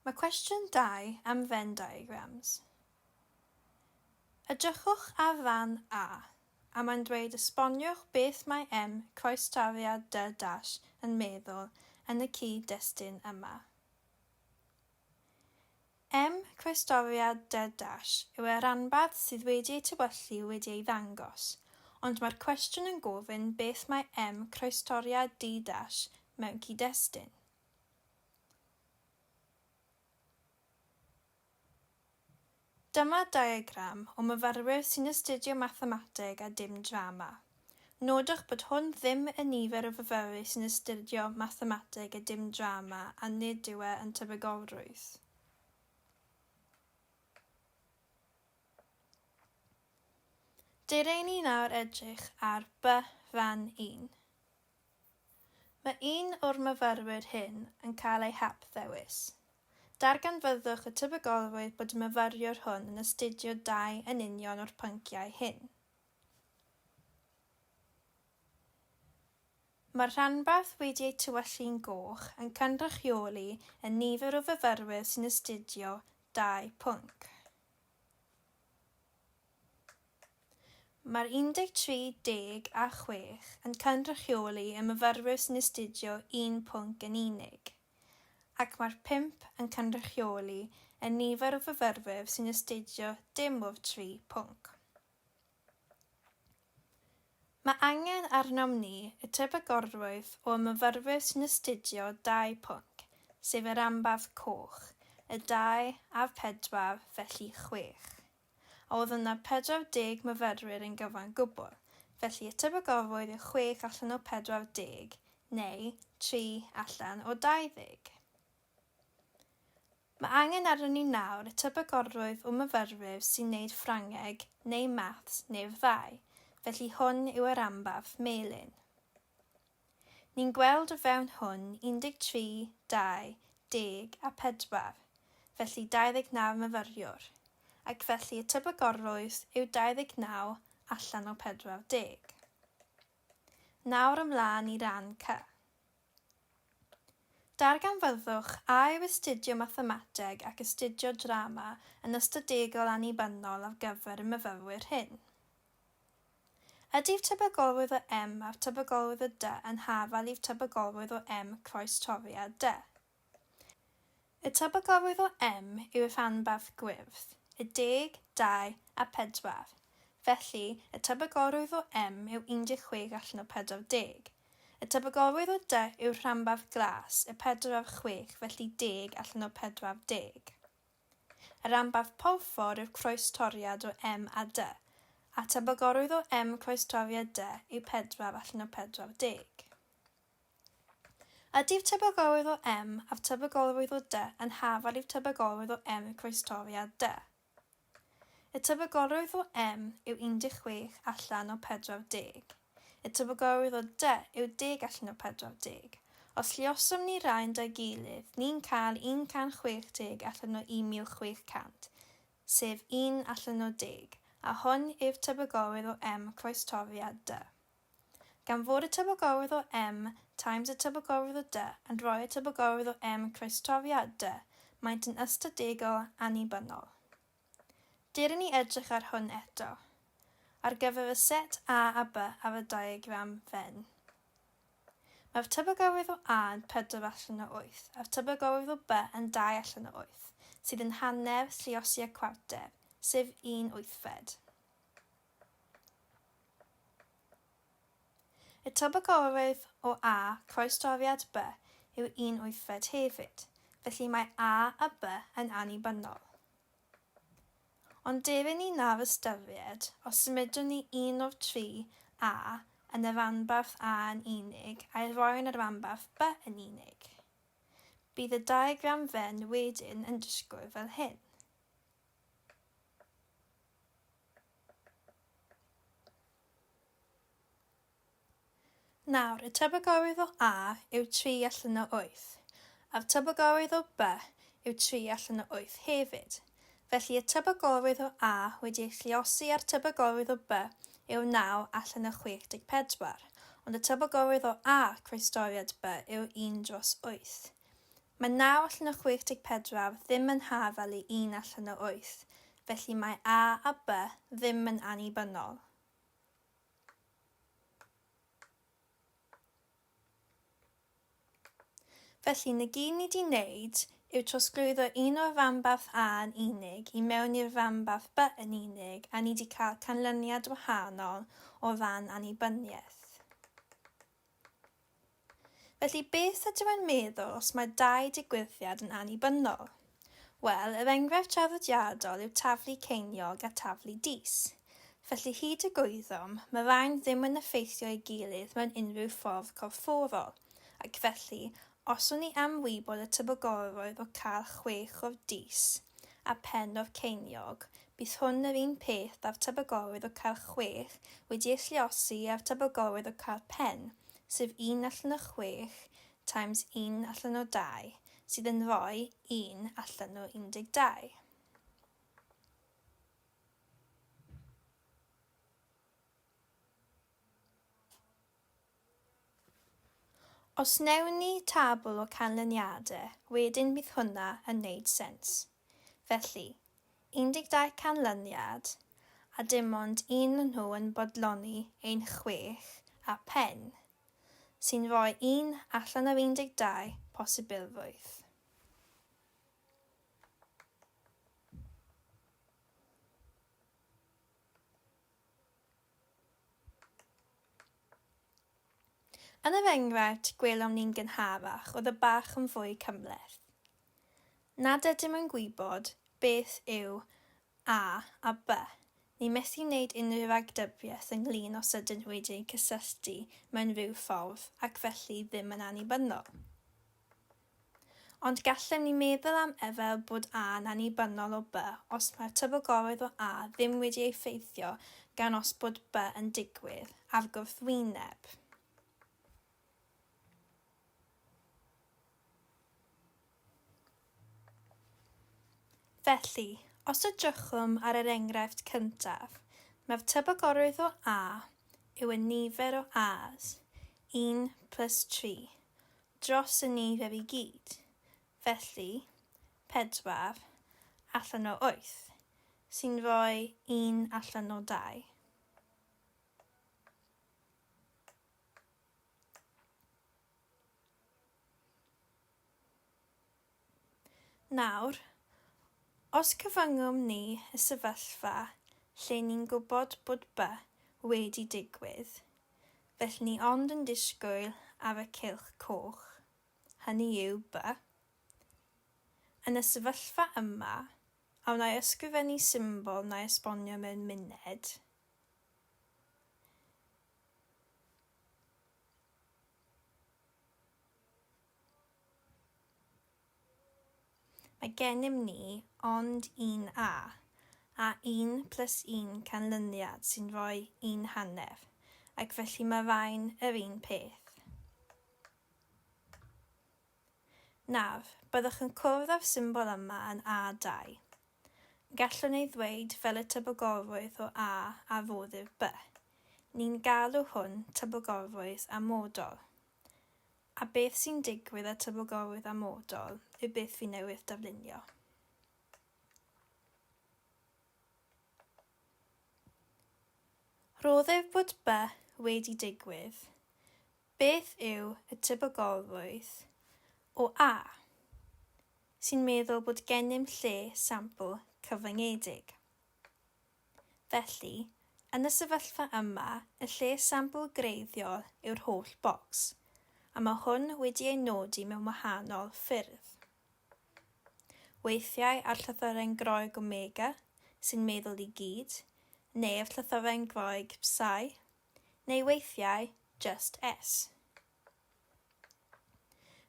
Mae cwestiwn 2 am Venn diagrams. Edrychwch ar ran A, a mae'n dweud esboniwch beth mae M croestoriad D dash yn meddwl yn y cyd-destun yma. M croestoriad D dash yw y rhanbarth sydd wedi ei tywyllu wedi ei ddangos, ond mae'r cwestiwn yn gofyn beth mae M croestoriad D dash mewn cyd-destun. Dyma diagram o myfyrwyr sy'n astudio mathemateg a dim drama. Nodwch bod hwn ddim y nifer o fyfyrwyr sy'n astudio mathemateg a dim drama a nid yw e yn tebygolrwydd. Dere i ni nawr edrych ar B rhan 1. Mae un o'r myfyrwyr hyn yn cael ei hap-ddewis. Darganfyddwch y tebygolrwydd bod y myfyriwr hwn yn astudio dau yn union o'r pynciau hyn. Mae'r rhanbarth wedi eu tywyllu'n goch yn cynrychioli y nifer o fyfyrwyr sy'n astudio dau pwnc. Mae'r 13, deg a chwech yn cynrychioli y myfyrwyr sy'n astudio un pwnc yn unig, ac mae'r pump yn cynrychioli y nifer o fyfyrwyr sy'n astudio dim o'r tri pwnc. Mae angen arnom ni y tebygolrwydd o'r myfyrwyr sy'n astudio dau pwnc, sef y rhanbarth coch, y dau a'r pedwar, felly chwech. A oedd yna 40 myfyrwyr yn gyfan gwbl, felly y tebygolrwydd yw chwech allan o 40, neu tri allan o 20. Mae angen arnon ni nawr y tebygolrwydd o myfyrwyr sy'n neud Ffrangeg neu Maths neu'r ddau, felly hwn yw y rhanbarth melyn. Ni'n gweld o fewn hwn 13, 2, deg a pedwar, felly 29 myfyriwr, ac felly y tebygolrwydd yw 29 allan o 40. Nawr ymlaen i ran C. Darganfyddwch a yw astudio mathemateg ac astudio drama yn ystadegol annibynnol ar gyfer y myfyrwyr hyn. Ydy'r tebygolrwydd o M a'r tebygolrwydd o D yn hafal i'r tebygolrwydd o M croes toriad D? Y tebygolrwydd o M yw'r rhanbarth gwyrdd, y deg, dau a pedwar. Felly, y tebygolrwydd o M yw 16 allan o 40. Y tebygolrwydd o D yw'r rhanbarth glas, y pedwar a'r chwech, felly deg allan o 40. Y rhanbarth porffor yw'r croestoriad o M a D, a tebygolrwydd o M croestoriad D yw pedwar allan o 40. Ydy'r tebygolrwydd o M a'r tebygolrwydd o D yn hafal i'r tebygolrwydd o M croestoriad D? Y tebygolrwydd o M yw 16 allan o 40. Y tebygolrwydd o D yw deg allan o 40. Os lluosom ni rain 'da'i gilydd, ni'n cael 160 allan o 1600, sef un allan o deg, a hwn yw'r tebygolrwydd o M croestoriad D. Gan fod y tebygolrwydd o M times y tebygolrwydd o D yn rhoi y tebygolrwydd o M croestoriad D, maent yn ystadegol annibynnol. Dere ni edrych ar hwn eto. Ar gyfer y set A a B ar y diagram Venn. Mae'r tebygolrwydd o A yn 4 allan o 8 a'r tebygolrwydd o B yn 2 allan o 8, sydd yn hanner lluosi a cwarter, sef un wythfed. Y tebygolrwydd o A croestoriad B yw un wythfed hefyd, felly mae A a B yn annibynnol. Ond dere ni nawr ystyried, os symudwn ni un o'r tri A yn y rhanbarth A yn unig a'i roi yn y rhanbarth B yn unig. Bydd y diagram Venn wedyn yn disgwyl fel hyn. Nawr, y tebygolrwydd o A yw 3 allan o 8, a'r tebygolrwydd o B yw 3 allan o 8 hefyd. Felly y tebygolrwydd o A wedi ei lluosi â'r tebygolrwydd o B yw 9 allan o 64, ond y tebygolrwydd o A croestoriad B yw 1 dros 8. Mae 9 allan o 64 ddim yn hafal i 1 allan o 8, felly mae A a B ddim yn annibynnol. Felly, 'na gyd ni 'di wneud yw trosglwyddo un o'r rhanbarth A yn unig i mewn i'r rhanbarth B yn unig a ni 'di cael canlyniad wahanol o ran annibyniaeth. Felly, beth ydw i'n meddwl os mae dau digwyddiad yn annibynnol? Wel, yr enghraifft traddodiadol yw taflu ceiniog a taflu dis. Felly hyd y gwyddom, mae rhain ddim yn effeithio ei gilydd mewn unrhyw ffordd corfforol, ac felly, os o'n i am wybod y tebygolrwydd o cael chwech o'r dis a phen o'r ceiniog, bydd hwn yr un peth â'r tebygolrwydd o cael chwech wedi ei lluosi â'r tebygolrwydd o cael pen, sef un allan o chwech times un allan o dau, sydd yn rhoi un allan o 12. Os wnewn ni tabl o canlyniadau, wedyn bydd hwnna yn wneud sens. Felly, 12 canlyniad, a dim ond un o nhw yn bodloni ein chwech a phen. Sy'n rhoi un allan o'r 12 posibilrwydd. Yn yr enghraifft gwelom ni'n gynharach oedd y bach yn fwy cymhleth. Nad ydym yn gwybod beth yw A a B. Ni methu wneud unrhyw ragdybiaeth ynglŷn os ydyn nhw wedi eu cysylltu mewn rhyw ffordd ac felly ddim yn annibynnol. Ond gallem ni meddwl am e fel bod A yn annibynnol o B os mae'r tebygolrwydd o A ddim wedi ei ffeithio gan os bod B yn digwydd, a'r gwrthwyneb. Felly, os edrychwn ar yr enghraifft cyntaf, mae'r tebygolrwydd o A yw y nifer o A's, 1 plus 3, dros y nifer i gyd, felly, 4 allan o 8, sy'n rhoi 1 allan o 2. Nawr, os cyfyngwn ni y sefyllfa lle ni'n gwybod bod B wedi digwydd, felly ni ond yn disgwyl ar y cylch coch, hynny yw B. Yn y sefyllfa yma, a wna i ysgrifennu symbol wna i esbonio mewn muned, Mae gennym ni ond un A, a un plus un canlyniad sy'n rhoi un hanner, ac felly mae rhain yr un peth. Nawr, byddwch yn cwrdd â'r symbol yma yn A2. Gallwn ei ddweud fel y tebygolrwydd o A a roddir B. Ni'n galw hwn tebygolrwydd amodol. A beth sy'n digwydd â tebygolrwydd amodol yw beth fi newydd daflunio. Rhoddir bod B wedi digwydd. Beth yw y tebygolrwydd o A? Sy'n meddwl bod gennym lle sampl cyfyngedig. Felly, yn y sefyllfa yma, y lle sampl greiddiol yw'r holl bocs, a mae hwn wedi ei nodi mewn wahanol ffyrdd. Weithiau â'r llythyren Groeg omega, sy'n meddwl i gyd, neu'r llythyren Groeg psi, neu weithiau jyst S.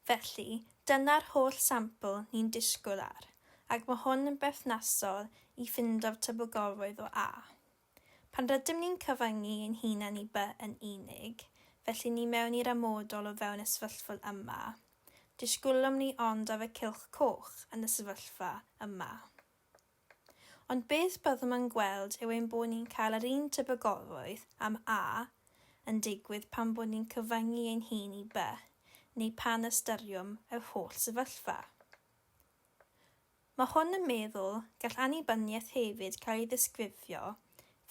Felly, dyna'r holl sampl ni'n disgwyl ar, ac mae hwn yn berthnasol i ffindo'r tebygolrwydd o A. Pan rydym ni'n cyfyngu ein hunain i B yn unig, felly ni mewn i'r amodol o fewn y sefyllfa yma, disgwylom ni ond ar y cylch coch yn y sefyllfa yma. Ond beth byddwn yn gweld yw ein bod ni'n cael yr un tebygolrwydd am A yn digwydd pan bod ni'n cyfyngu ein hun i B, neu pan ystyriwn yr holl sefyllfa. Mae hwn yn meddwl gall annibyniaeth hefyd cael ei ddisgrifio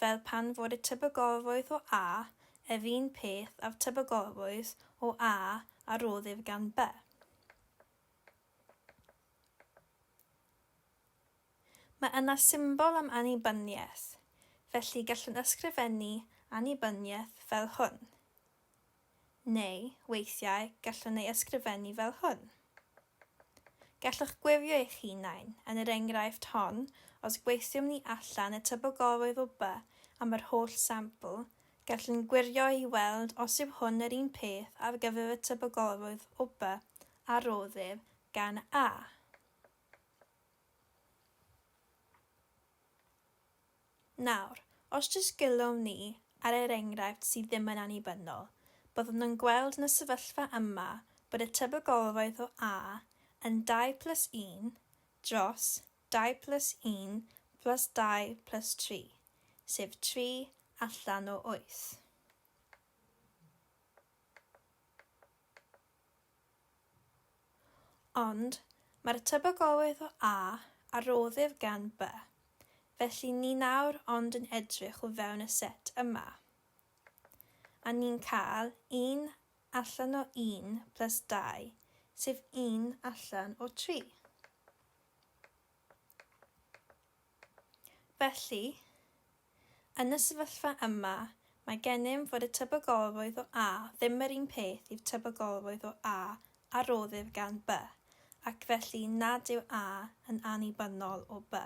fel pan fod y tebygolrwydd o A yr un peth â'r tebygolrwydd o A a roddir gan B. Mae yna symbol am annibyniaeth, felly gallwn ysgrifennu annibyniaeth fel hwn. Neu, weithiau, gallwn ei ysgrifennu fel hwn. Gallwch gwirio eich hunain, yn yr enghraifft hon, os gweithiwn ni allan y tebygolrwydd o B am yr holl sampl, gallwn gwirio i weld os yw hwn yr un peth ar gyfer y tebygolrwydd o B a roddir gan A. Nawr, os disgwyliwn ni ar yr enghraifft sydd ddim yn annibynnol, byddwn yn gweld yn y sefyllfa yma bod y tebygolrwydd o A yn 2 plus 1 dros 2 plus 1 plus 2 plus 3, sef 3 allan o 8. Ond, mae'r tebygolrwydd o A a roddir gan B, felly ni nawr ond yn edrych o fewn y set yma. A ni'n cael 1 allan o 1 plus 2, sef 1 allan o 3. Felly, Yn y sefyllfa yma, mae gennym fod y tebygolrwydd o A ddim yr un peth i'r tebygolrwydd o A a roddir gan B, ac felly nad yw A yn annibynnol o B.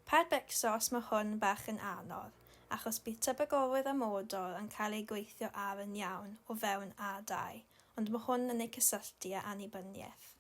Paid becso os mae hwn bach yn anodd, achos bydd tebygolrwydd amodol yn cael ei gweithio ar yn iawn o fewn A2, ond mae hwn yn eu cysylltu â annibyniaeth.